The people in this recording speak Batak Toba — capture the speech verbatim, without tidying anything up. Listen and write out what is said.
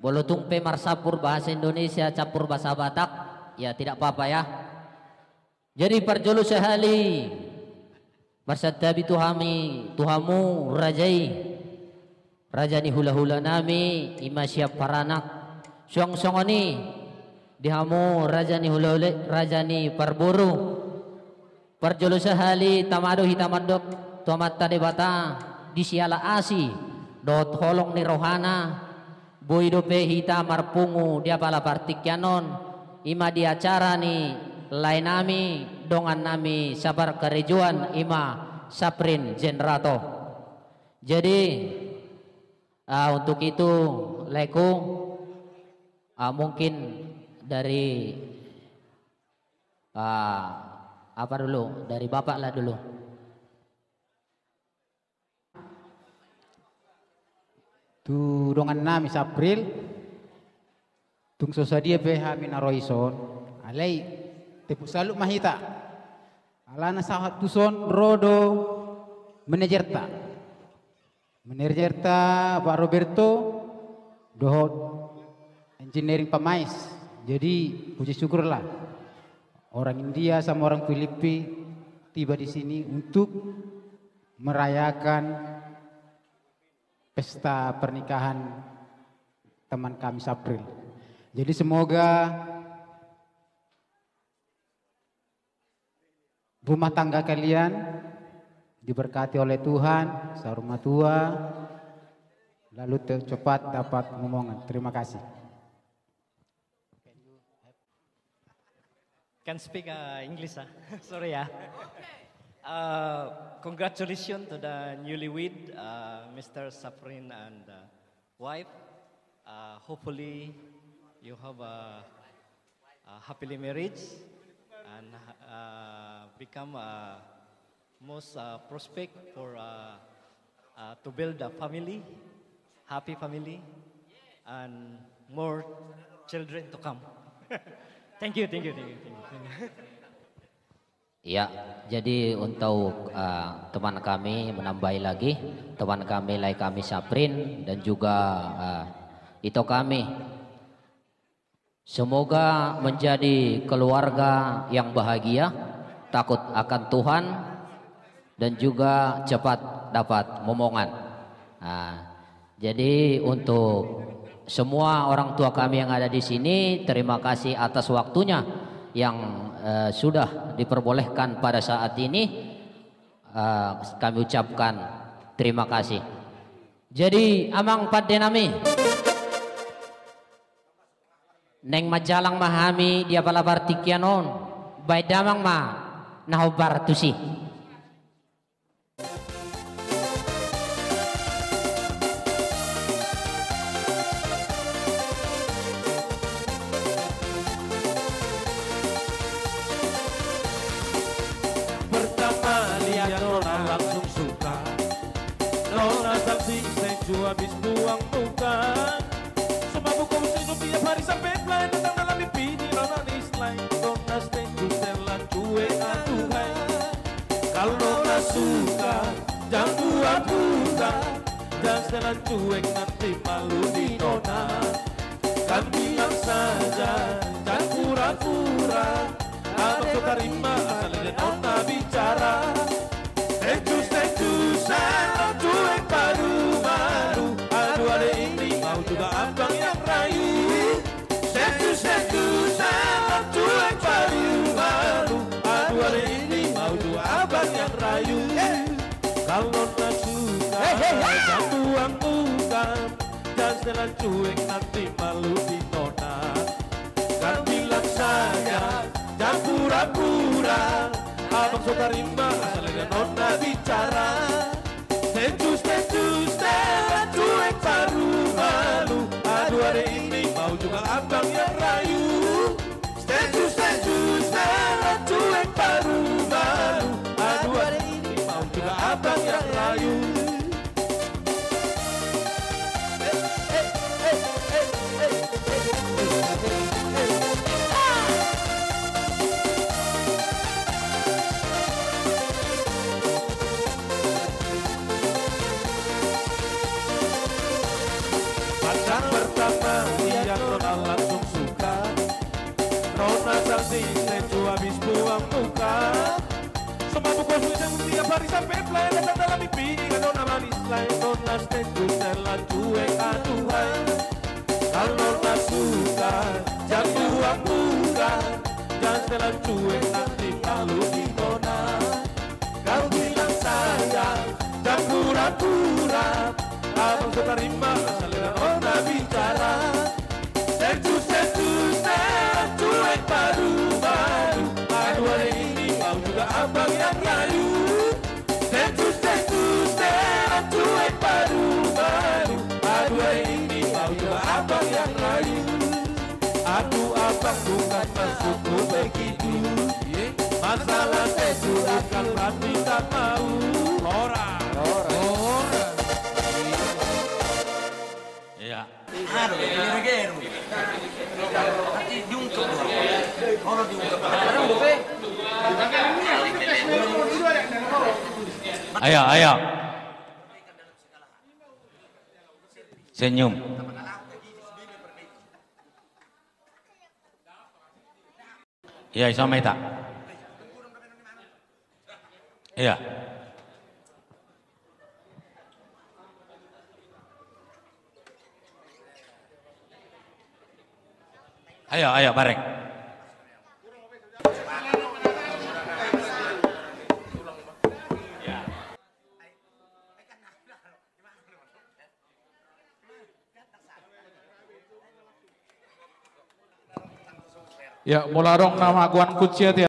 Molo tung pe marcampur bahasa Indonesia, campur bahasa Batak, ya tidak apa-apa ya. Jadi parjolo sahali, marsantabi tu hami, tu hamu raja i, raja ni hula-hula nami, i ma sian paranak. Suang songon i, di hamu raja ni hula-hula, raja ni parboru. Parjolo sahali tama do hita mandok tu Amanta Debata, di siala asi dohot holong ni rohana, boi dope hita marpungu di apala partingkian on, i ma di acara ni lae nami, dongan nami saparkarejoan, i ma Saprin Jenrato. Jadi, ah, untuk itu, laeku, ah, mungkin dari, ah, apa dulu? Dari Bapak lah dulu. Tu dongan nami Saprin, tung so sadia pe hami na ro dison, alai tepuk salut ma hita. Alana sahat tuson ro do manajerta. Manajerta Pak Roberto, dohot engineering pamais. Jadi, puji syukurlah orang India sama orang Filipi tiba di sini untuk merayakan pesta pernikahan teman kami Saprin. Jadi, semoga rumah tangga kalian diberkati oleh Tuhan, saur matua, lalu te-, cepat dapat momongan. Terima kasih. Can speak, uh, English, ah? Sorry, ah. Uh, congratulations to the newlywed, uh, Mister Saprin and, uh, wife. Uh, hopefully, you have a, a happily marriage and, uh, become a most, uh, prospect for, uh, uh, to build a family, happy family, and more children to come. Thank you, thank you, thank you, thank you. Ya, jadi untuk, uh, teman kami menambahi lagi, teman kami, lae kami Saprin, dan juga, uh, ito kami. Semoga menjadi keluarga yang bahagia, takut akan Tuhan, dan juga cepat dapat momongan. Nah, jadi untuk semua orang tua kami yang ada di sini, terima kasih atas waktunya yang, eh, sudah diperbolehkan pada saat ini. Eh, kami ucapkan terima kasih. Jadi, amang pande nami, naeng manjalang ma hami di apala partingkian on, baen damang ma na hombar tusi. Pertama lihat nona langsung suka. Nona saksi senju habis buang muka. Semua buku senyum tiap hari sampai fly. Datang dalam mimpi di nona di slide. Nona senju setelan cuek aduhai. Kalau nona suka jangan pura-pura. Jangan setelan cuek nanti malu di nona. Kan bilang saja jangan pura-pura. Abang so tarima asal dia nona bicara. Senju, senju, setelan cuek palu-malu. Aduh, adek ini mau juga abang yang rayu. Senju, senju, setelan cuek palu-malu. Aduh, adek ini mau juga abang yang rayu. Kalau nona suka jangan buang muka. Jangan setelan cuek nanti malu di nona. Kan bilang saja jangan pura-pura. Abang so tarima asal dia nona bicara. Senju, senju, setelan cuek palu-malu. Aduh, adek ini mau juga abang yang rayu. Senju, senju, setelan cuek palu-malu. Aduh, adek ini mau juga abang yang rayu. Pandang pertama Buka. Sombong buka sudah mulia barisan pepla yang datang dalam mimpi. Ingkon na manis lain non las tentu selan cuek aduhai. Kalau na suka, jangan buang buka. Jangan selan cuek nanti kalau di nona. Kau bilang sayang, jangan pura-pura. Abang so tarima, salera nona bicara. Sensus, sensus, selan cuek baru-baru. Aduhai ini mau juga abang yang layu. Sensus, sensus, selan cuek baru-baru. Aduhai ini mau juga abang yang layu. Aduh abang bukan maksudku begitu. Masalah sensus akan berarti tak mau. Ora. Ora. Iya. Anu, geru-geru. Nanti diungkep dulu. Kalau diungkep, sekarang boleh. Ayo, ayo. Senyum. Iya, iso ma hita. Iya. Ayo, ayo, bareng. Ya, molo adong na magoan kunci, ate.